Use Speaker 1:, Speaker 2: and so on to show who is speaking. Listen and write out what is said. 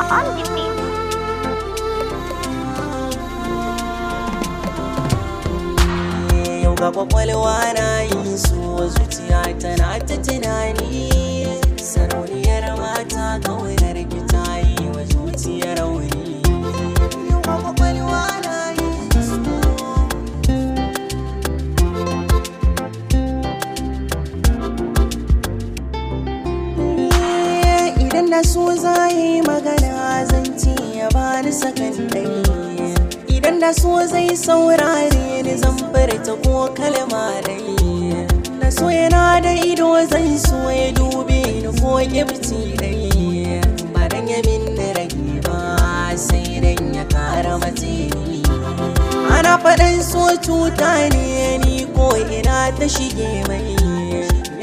Speaker 1: On the beat.
Speaker 2: Yau ga kwakwalwa na yin so, zuciya tana ta tunani. Sarauniyar mata, kaunar ki ta yi wa zuciya rauni. Yau ga kwakwalwa na yin so. Idan da so za yi magana, zan ci ya bani sakan ɗaya. Idan da so zai saurare ni, zan furta ko kalma ɗaya. Na so yana da ido, zan so ya dube ni ko kifci ɗaya. Ba dan ya min rage ba, sai dan ya kara mace ni. Ana faɗin so cuta ne, ni ko ina ta shige mai.